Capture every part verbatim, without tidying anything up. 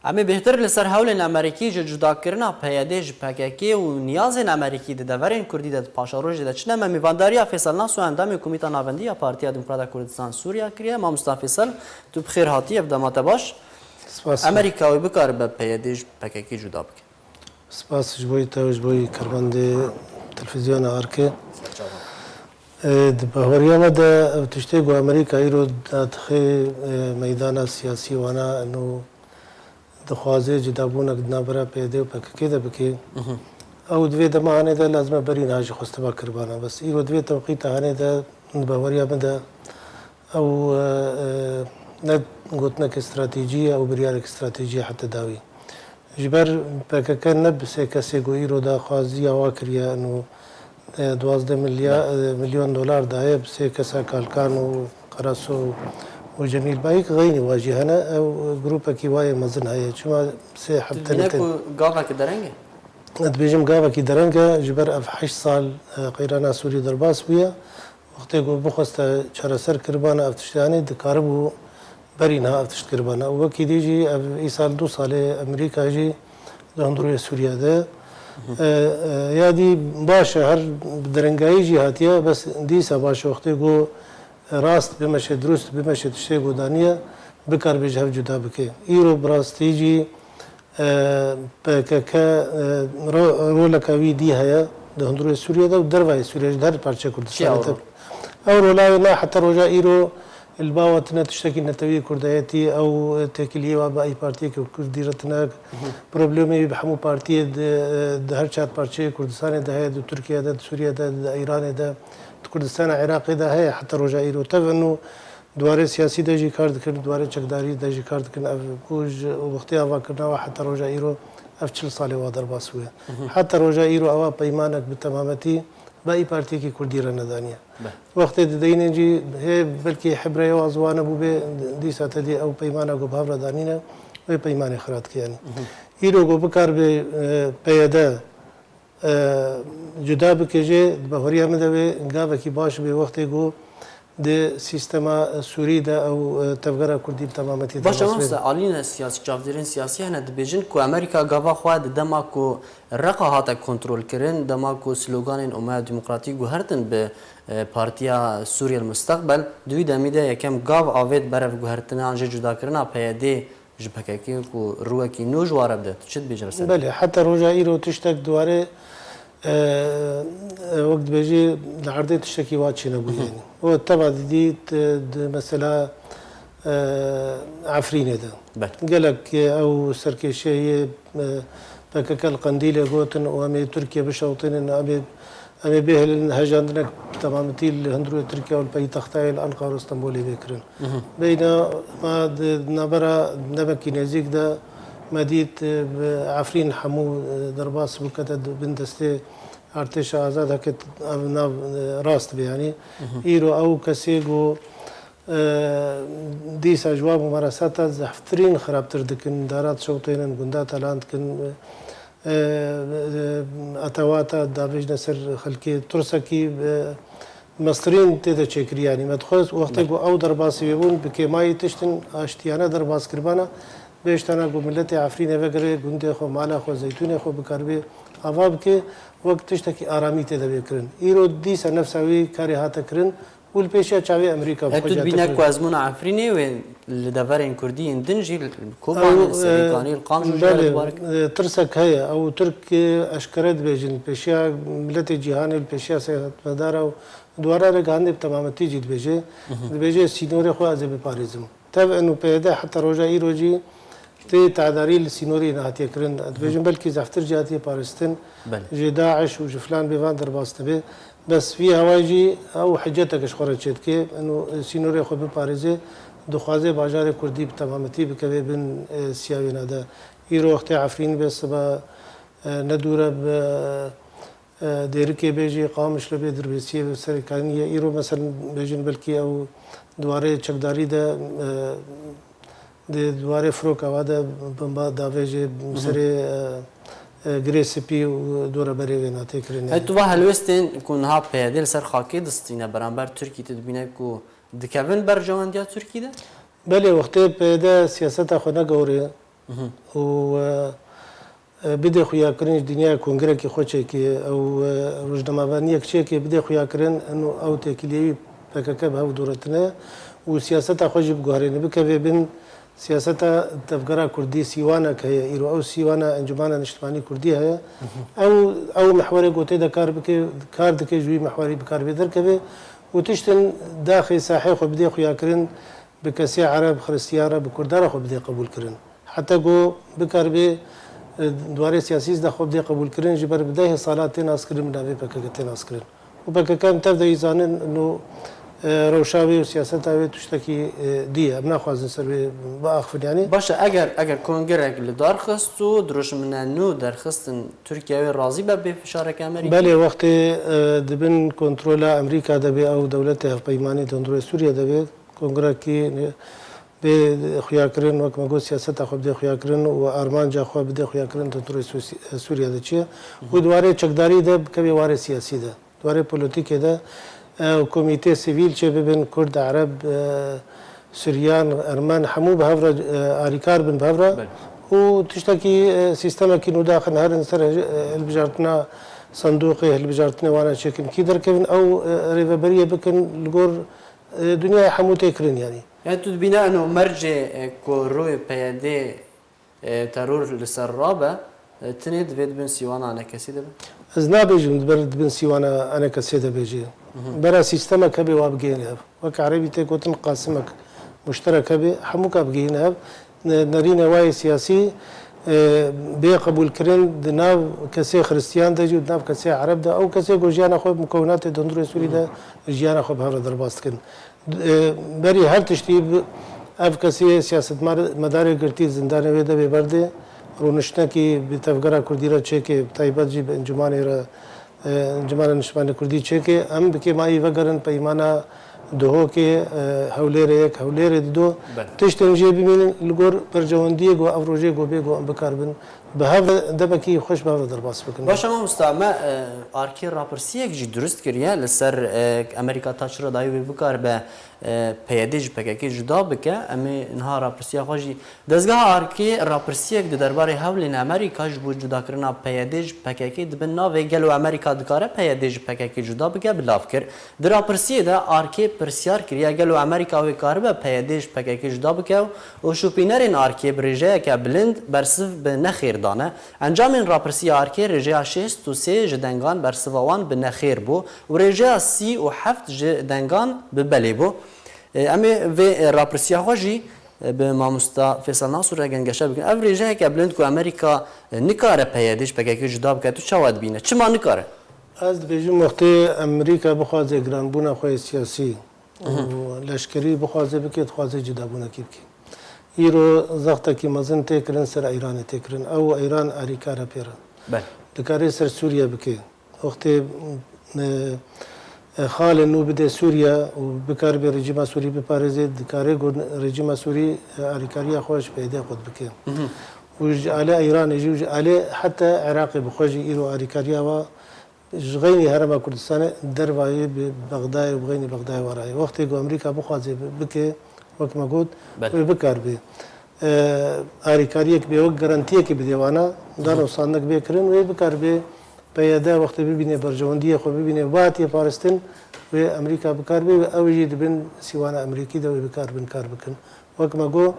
Em ê bêhtir li ser hewlên Amerîkî ji cudakirina P Y D ji P K K û niyazên Amerîkî di deverên Kurdî de di paşerojê de çi ne, me mêvandariya Fêsal Naso, endamê Komîta Navendî ya Partiya Demokrata Kurdistan Sûriya kiriye. Mamosta Fêsal, tu bi xêr hatî, ev dema te baş. Spas. Amerîka wê bikaribe P Y D ji P K K cuda bike. Spas ji bo te û ji bo karmendê televîzyona Arke. Serçavan. E, di bahweriya me de ev tiştê ku Amerîka îro dadixe, e, meydana siyasî wana û dixwaze cudabûnek di navbera P Y D û P K K de bike. Mhm. Ew di vê dema hanê de lazim e berî niha jî xwestiba kiribana. Bes îro di vê tewqîta hanê de di bahweriya min de ew, e, e, ne gotineke stratejî ye, ew biryareke stratejî ye heta dawî. Ji ber P K K ne bi sê kesê ku îro daxwaziya wa kiriye, û, e, duwazdeh milya-, e, milyon dolar daye bi sê kesa Kalkan û Karaso û Cemîl Bayik, xeynî wa jî hene. Ew grûpekî wa yê mezin heye. Çima sê Tu heft dibîne tenê te- ku gaveke dereng e? Dibêjim gavekî dereng e, ji ber ev heşt sal, e, qeyrana Sûrî derbas bûye. Wextê ku bixweste çareser kiribana ev tiştanê, dikaribû berî niha ev tişt kiribana. Û wekî dî jî ev îsal du salê Amerîka jî di hundirê Sûriye de. E, e, ya dî baş e, her bi derengayî jî hatiye, bes dîsa baş e wextê ku rast bimeşe, dirust bimeşe tiştê ku daniye, bikar bê ji hev cuda bike. Îro bi rastî jî e, P K K, e, ro-, roleka wî dî heye di hundirê Sûriye de û dervayê Sûriye jî di her parçeyê Kurdistanê de. Ew rola wê ne heta roja îro li ba we tine tiştekî netewî kurdayetî, ew têkiliyê we bi ey partiyeke kurdî re tine, problemê wî bi hemû partiyê di, di her çar parçeyê Kurdistanê de heye, di Tirkiye de, di Sûriye de, di Îranê de, di Kurdistana Iraqê de heye heta roja îro. Tev û Di warê siyasî de jî kar dikin, di warê çekdarî de jî kar dikin. Ev ku ji wextê avakirina we heta roja îro, ev çil salê wa derbas bûye. Mhm. Heta roja îro ewa peymanek bi temametî bi ey partiyekî kurdî re nedaniye. Be. Wextê dideyînin jî hê belkî hibreyê wa ziwane bûbe, dîsa te dî ew peymana ku bi hev re danîne, wê peymanê xira dike yanî. Mhm. Îro ku bikar be, e, P Y D e, cuda bike jê, di bahweriya min de wê gavekî baş bê wextê ku di sîstema Sûrî de ew, e, tevgera Kurdî bi temametî Baş e, derbas be. Mamoste, alîne siyasî, çavdêrên siyasî hene dibêjin ku Amerîka gava xwe di dema ku reqa hate kontrolkirin, dema ku sloganên Omeya Demokratî guhertin bi, e, Partiya Sûriyel Mustaqbel, di wî demî de yekem gav avêt berev guhertina an jê cudakirina P Y D ji P K K ku rûwekî nû ji wa re bide. Tu çi dibêjî li ser? Belê, heta roja îro tiştek di warê, e, e, wek dibêjî li erdê tiştekî wa çênebû Mhm. yanî. Û teva didî di, di mesela, e, Efrînê de. Belê. Gelek, e, ew serkêşiyê, e, P K K li Qendîlê gotin û em ê Tirkiye bişewtînin, em ê Em ê bihêlin hejandinek bi temametî li hundirê Tirkiye û li paytextayê li Enqara û Stenbolê bê kirin. Mhm. Beyna me di navbera demekî nêzîk de me dît, e, bi Efrîn hemû, e, derbas bû, kete di bin destê artêşa azad, heke ev nav, e, rast be yanî. Mhm. Îro ew kesê ku, e, dîsa ji wan mumaresata zehftirîn xirabtir dikin, dara dişewtênin, gunda talan dikin, e, e, etewata davêjne ser xelkê, tirsekî, e, mestirîn tê de çêkirî. Yanî me dixwest wextê Belê. ku ew derbasî wê bûn, bi kêmayî tiştin aştiyane derbas kiribana, bêjtana ku miletê Efrînê vegere gundê xwe, mala xwe, zeytûnê xwe bikaribê ava bike, wek tiştekî aramî tê de bê kirin. Îro dîsa nefsa wî karê hate kirin, û li pêşiya çavê Amerîka bi Ev xwe tu dibîne ciyatir ku ezmûna Efrînê wê li deverên Kurdî yên din jî li Kobanê, Ew, e, Serêkanî, li Qamş û ji belê, li Warek. E, tirsek heye. Ew Tirk, e, eşkere dibêjin li pêşiya miletê cîhanê, li pêşiya siyasetmedara û di wara re gihandê bi temametî jî dibêje. Mhm. Dibêje sînorê xwe ez ê biparêzim. Tev û P Y D heta roja îro jî tê tedarî li sînorê nehatiye kirin. Dibêjin belkî zehftir jî hatiye parastin Belê. ji DAIŞ û ji filan bêvan derbas dibe. Bes vî hewayî jî ew hiceteke ji xwe re çêdike. Û sînorê xwe biparêze, dixwaze bajarê Kurdî bi temametî bikeve bin, e, siya wêna de. Îro wextê Efrîn be, sibe, e, ne dûr e bi, e, Dêrikê bê jî, Qamişlo bê, Dirbêsiyê bê, Serêkaniyê. Îro, meselen, bêjin belkî ew di warê çekdarî de, e, di, di warê firoka wa de bomba davêje Mhm. serê, e, e, Girê Spî û doreberê wê natekirin. Hey, tu va helwestên ku niha P Y D li ser xakê distîne beramber Tirkî, tu dibîne ku dikevin berjewendiya Tirkî de? Belê, wextê P Y D siyaseta xwe negewrê, û, e, e, bidê xuyakirin ji dinyayê kongirekî xwe çêkê, ew, e, rojnamevaniyek çêkê bidê xuyakirin, eno ew têkiliyê wî P K K bi hev dûretine û siyaseta xwe jî biguherêne, bikeve bin siyaseta tevgera kurdî, sîwanek heye, îro ew sîwana Encûmena Niştimanî Kurdî heye. Ew, ew mihwerê ku tê de kar bike, kar dike ji wî mihwerî bi kar bê derkeve û tiştin daxê sahê xwe bidê xuyakirin, bi kesê ereb, xiristiyan re, bi kurda re xwe bidê qebûlkirin. Heta ku bikar bê, e, di warê siyasî de xwe bidê qebûlkirin, ji ber bi dehê sala tê naskirin, bi navê P K K tê naskirin. Û P K K em tev de jî zanin, no, e, rewşa wê û siyaseta wê tiştekî, e, dî ye. Em naxwazin ser wê biaxivin, yanî. Baş e, eger, eger kongrek li dar xist û dirûşmine nû derxistin, Tirkiye wê razî be bê fişareke Amerîkî? Belê, wextê, e, di bin kontrola Amerîka de bê, ew dewletê hevpeymanî di hundirê Sûriye de bê, kongrekî bê xuyakirin, wek me got, siyaseta xwe bidê xuyakirin û armanca xwe bidê xuyakirin di hundirê Sûsi-, Sûriye de çi ye. Û di warê çekdarî de bikevê warê siyasî de. Di warê polîtîkê de, e, komîtê sivîl çê bibin, Kurd, Ereb, e, Suryan, Ermen, hemû bi hev re, e, alîkar bin bi hev re. Belê. Û tiştekî, e, sîstemekî nû daxin herin ser, e, hilbijartina sendûqê, hilbijartinê wana çêkin kî derkevin, ew, e, rêveberiyê bikin li gor, e, dinyayê hemû tê kirin, yanî. Yani tu dibîne eno mercê, e, ku rûyê P Y D e, teror li ser rabe, e, tinê divê di bin sîwana enekesî de be? Ez nabêjim di ber di bin sîwana enekesê de bê jî. Bera sîstemek hebe wa bigihîne hev. Wek erebî tê gotin qasimek muşterek hebe, hemûka bigihîne hev. Ne-, nerîne wayê siyasî, e, bê qebûlkirin di nav kesê xiristiyan de jî û di nav kesê ereb de. Ew kesê ku jiyana xwe bi mukewinatê di hundirê Sûrî de jiyana xwe bi hev re derbas dikin. E, berî her tiştî bi-, ev kesê siyasetmedarê girtî zindanê wê de bê berdê. Rûniştinekî bi tevgera kurdî re çêkê, bi taybet jî bi encûmanê re, e, Encûmena Niştimanê Kurdî çêkê. Em bi kêmayî vegerin peymana Duhokê, e, Hewlêrê yek, Hewlêrê dido. Belê. Tiştên jê bimînin li gor berjewendiyê ku ev rojê ku bê ku em bikaribin bi hev re demekî xweş bi hev re derbas bikin. Baş e mamosta, me, e, arkê rapirsiyek jî durust kiriye li ser, e, Amerîka ta çi redayî wê bikaribe, e, P Y D ji P K K cuda bike. Em ê niha rapirsiya xwe jî, dezgeha arkê rapirsiyek di derbarê hewlên Amerîka ji bo cudakirina P Y D ji P K K di bin navê gelo Amerîka dikare P Y D ji P K K cuda bike, bi lav kir. Di rapirsiyê de arkê pirsyar kiriye gelo Amerîka wê karibe P Y D ji P K K cuda bike û şopînerên arkê bi rêjeyeke bilind bersiv bi nexêr dane. Encamên rapirsiya arkê rêjeya şêst û sê ji dengan bersiva wan bi nexêr bû û rêjeya sî û heft ji dengan bi belê bû. E, em ê vê, e, rapirsiya xwe jî, e, bi mamosta Fêsal Nasûr re gengeşe bikin. Ev rêjeyeke bilind ku Amerîka, e, nikare P Y D ji P K K cuda bike, tu çawa dibîne? Çima nikare? Ez dibêjim, wextê Amerîka bixwaze giranbûna xwe yê siyasî û leşkerî bixwaze bike, dixwaze cudabûnekî bike. Îro zextekî mezin tê kirin ser Îranê tê kirin. Ew Îran alîkar e pê re. Belê. Dikare ser Sûriye bike. Wextê, e, e, xalê nû bide Sûriye û bikaribe rejîma Sûrî biparêze, dikare ku rejîma Sûrî, e, alîkariya xwe ji P Y D xwe bike. Û ji alê Îranê jî û ji alê heta Iraqê bi xwe jî îro alîkariya wa ji xeynî Herêma Kurdistanê dervayê bi Bexdayê û bi xeynî Bexdayê wa re ye. Wextê ku Amerîka bixwaze bi-, bike, wek me got, Belê. wê bikar bê, e, alîkariyek bê, wek garantiyekê bidê wana, dar û sandek bê kirin, wê bikar bê P Y D wextê bibîne berjewendiyê xwe bibîne, bihatiye parastin, wê Amerîka bikar bê, ew jî di bin sîwana Amerîkî de wê bikar bin kar bikin. Wek me got,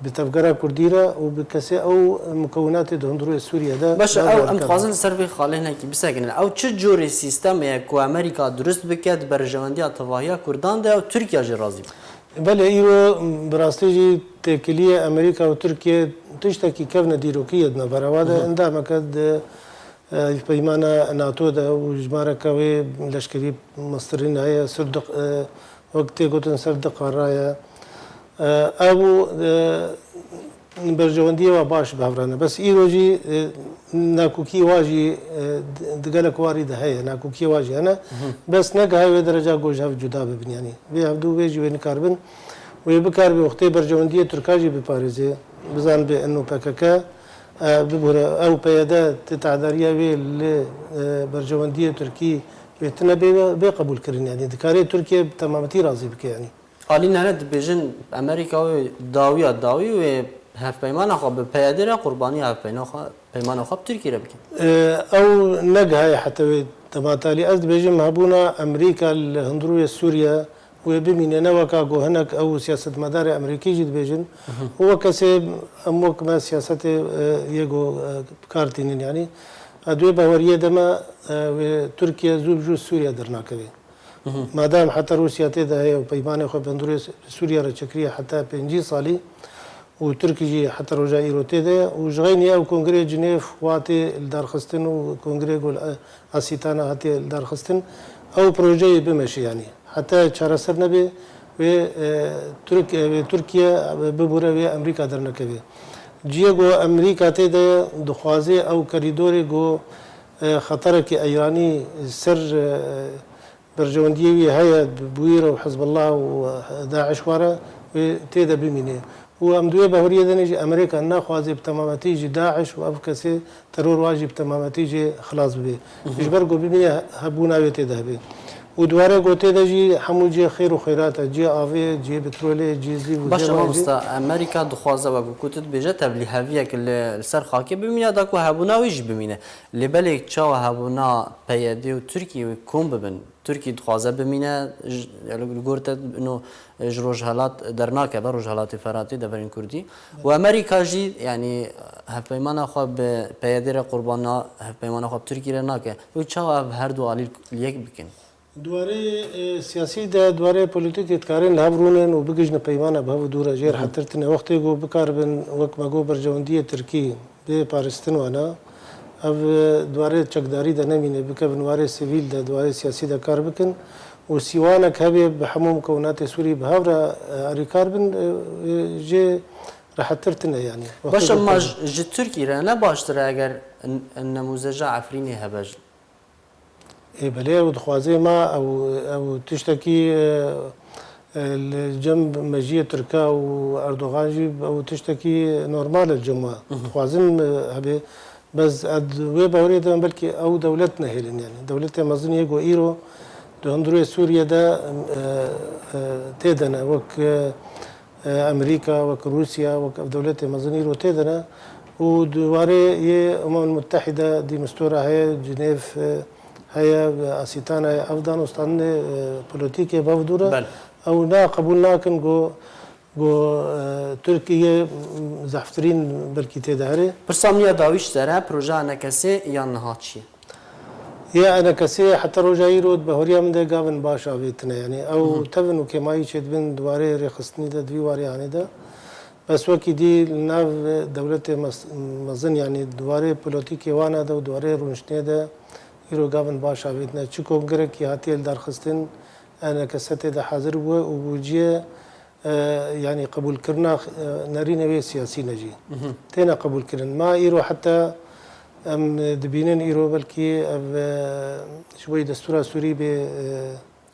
bi tevgera kurdî re û bi kesê ew mukewinatê di hundirê Sûriye de Baş e, ew em dixwazin li ser vê xalê hinekî bisekinin. Ew çi cûrê sîstemê ye ku Amerîka dirust bike di berjewendiya tevahiya kurdan de û Tirkiye jî razî be? Belê, îro bi rastî jî têkiliyê Amerîka û Tirkiye tiştekî kevne dîrokî ye di navbera wa de. Endameke di, e, peymana nato de û jimareke wê leşkerî mestirîn heye, sirdiq, e, wek tê gotin ser diqara ye. E, ew, e, berjewendiyê wa baş bi hev re ne. Bes îro jî, e, nakokî wa jî, e, di, di gelek warî de heye, nakokî wa jî hene. Bes ne gihaye wê dereca ku ji hev cuda bibin, yanî. Vê hevdû vê jî wê nikaribin. Wê bikaribê wextê berjewendiyê Tirka jî biparêzê. Bizanibê eno P K K, e, bibûre ew P Y D tê tehdariya wê li, e, berjewendiyê Tirkî wê tine bê, bê qebûlkirin, yanî. Dikarê Tirkiye bi temametî razî bike, yanî. Alî nane dibêjin Amerîka wê dawiya dawî wê hevpeymana xwe bi P Y D re qurbaniya hevpeyna xwe, peymana xwe bi Tirkî re bikin. Ew ne gihaye heta wê dema talî. Ez dibêjim hebûna Amerîka li hundirûyê Sûriye wê bimîne, ne weka ku hinek ew siyasetmedarê Amerîkî jî dibêjin. Û wek kesê em wek me siyasetê, e, yê ku, e, bi kar tînin, yanî. Ez wê baweriyê de me, e, wê Tirkiye zû bi zû Sûriye dernakeve. Madem heta Rûsya tê de heye û peymanê xwe bi hundirê Sûriye re çêkiriye heta pêncî salî û Tirk jî heta roja îro tê de ye û ji xeynî ew kongrê Cinêv wa tê li dar xistin û kongrê ku li Asîtana hatiye li dar xistin, ew projeyê bimeşe, yanî heta çareser nebe wê, e, Tirk-, e, wê Tirkiye bibûre wê Amerîka dernekeve. Cihê ku Amerîka tê de ye, dixwaze ew kerîdorê ku, e, xeterekî Îranî ser, e, berjewendiyê wî heye, bi Bûyîr û Hizbullah û DAIŞ were, wê tê de bimîne. Û em di wê baweriyê de ne jî Amerîka naxwaze bi temametî ji DAIŞ û ev kesê teror wa jî bi temametî jê xilas bibe. Ji ber ku bimîne hebûna wê tê de hebe. Û di warê ku tê de jî hemû cihê xêr û xêrat e. Cihê avê ye, cihê petrolê ye, cihê zîv û Baş e, zêwa ye jî. Mamosta, Amerîka dixwaze wek ku tu dibêje tevlîheviyek li, li ser xakê bimîne, da ku hebûna wê jî bimîne. Lê belê çawa hebûna P Y D û Tirkî wê kom bibin? Tirkî dixwaze bimîne, ji, li gor te ino, ji rojhelat dernakeve, rojhelatê Feratê, deverên Kurdî. Û Amerîka jî, yanî, hevpeymana xwe bi P Y D re qurbana hevpeymana xwe bi Tirkî re nake. Wê çawa ev her du alî li yek bikin? Di warê, e, siyasî de, di warê polîtîkê dikarin li hev rûnin û bigihîjne peymana bi hev û dû re jê rehetir tine. Wextê ku bikaribin wek me got berjewendiyê Tirkî bê parastin wana. Ev, e, di warê çekdarî de nemîne, bikevin warê sivîl de, di warê siyasî de kar bikin û sîwanek hebe bi hemû mukewinatê Sûrî bi hev re, e, alîkar bin, e, e, jê rehettir tine, yanî. Wextê Baş e, ku ma tevin. Ji, ji Tirkî re ne baştir e eger n-, nemûzeja Efrînê hebe? Ê, belê, ew dixwaze ma ew, ew tiştekî, e, e, li cem mejiyê Tirka û Erdogan jî ew tiştekî normal e li cem we. Dixwazin, e, hebe. Bes ez wê bawerê de me belkî ew dewlet nehêlin, yanî. Dewletê mezin yê ku îro di hundirê Sûriye de, e, e, tê de ne. Wek, e, e, Amerîka, wek Rûsya, wek ev dewletê mezin îro tê de ne. Û di warê yê Umemul Muttehîde, dîmistora heye, Cinêv, e, heye, Asîtana heye, ev danûstandinê, e, polîtîkê bi hev dû re. Belê. Ew ne qebûl nakin ku, ku, e, Tirkiye zehftirîn belkî tê de here. Pirsa min ya dawî ji te re, projeya ENKSê yan niha çi ye? Ya ENKSê heta roja îro di bahoriya min de gavin baş avêtine. Yanî ew tevin û kêmayî çêdibin di warê rêxistinî de, di vî warê hanê de. Bes wekî dî li nav dewletê mes-, mezin, yanî di warê polîtîkê wana de û di warê rûniştinê de îro gavin baş avêtine. Çi kongrekî hatiye lidarxistin, ENKS tê de hazir bûye û bûciyê e, yanî qebûlkirina, e, nerînê wê siyasî ne jî. Têne qebûlkirin. Ma îro heta em dibînin îro belkî ev, e, ji bo yî destûra Sûrî bê, e,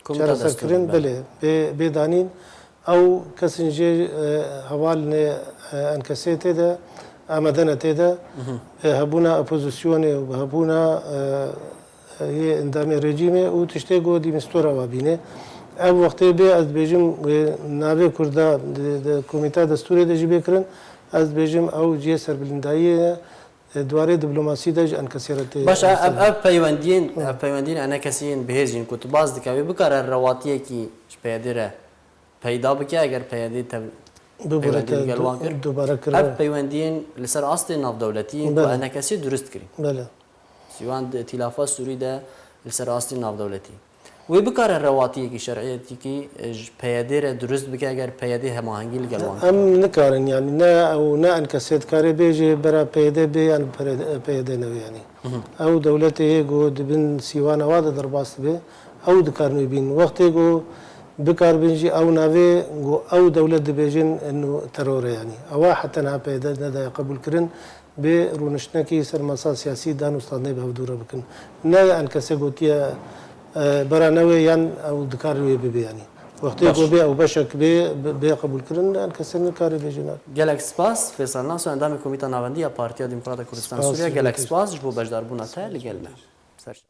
Komîta çareserkirin, destûrê, belê. Belê, bê, bê danîn. Ew kesin jê, e, hevalnê, e, ENKSê tê de, amade ne tê de, e, hebûna opozisyonê û hebûna, e, yê endamê rejîmê û tiştê ku dîmistora wa bîne. Ev wextê bê ez dibêjim, wê navê Kurda di, di komîta destûrê de jî bê kirin, ez dibêjim ew cihê serbilindayiyê ye, di warê diplomasî de ji ENKSê re tê. Baş e, ev, ev peywendiyên, ev peywendiyên ENKSê yên bihêz jîn ku tu baz dike, wê bikare rewatiyekî ji PYDê re peyda bike, eger PYDê tev-, Bibûre peywendî te digel wan kir. Dubare kir. Ev peywendiyên li ser astê navdewletî yên ku Belê. ENKSê durust kirî. Belê. Sîwan di îtîlafa Sûrî de li ser astê navdewletî. Wê bikare rewatiyekî şer'iyetîkî, e, ji PYDê re durust bike eger PYD hemahengî li gel wan kir. Em nikarin, yanî ne ew ne ENKSê dikare bêje bera PYD bê yan PYD nebe, yanî. Ew dewletê hê ku di bin sîwana wa de derbas dibe, ew dikarin wê bîn. Wextê ku bikarbin jî ew navê ku ew dewlet dibêjin eno teror e, yanî. Ewa heta niha PYD nedaye qebûlkirin. Bê rûniştinekî ser masa siyasî dan û standê bi hevdû re bikin. Ne ENKSê gotiye, e, bera newê yan ew dikar wê bibe, yanî. Wextê Baş. ku bê ew beşek bê, bê, bê qebûlkirin, ENKSê nikare bêje na. Gelek spas, Fêsal Naso, endamê Komîta Navendî ya Partiya Demokrata Kurdistan Spas, Sûriye. Gelek spas. spas ji bo beşdarbûna te li gel me. Ser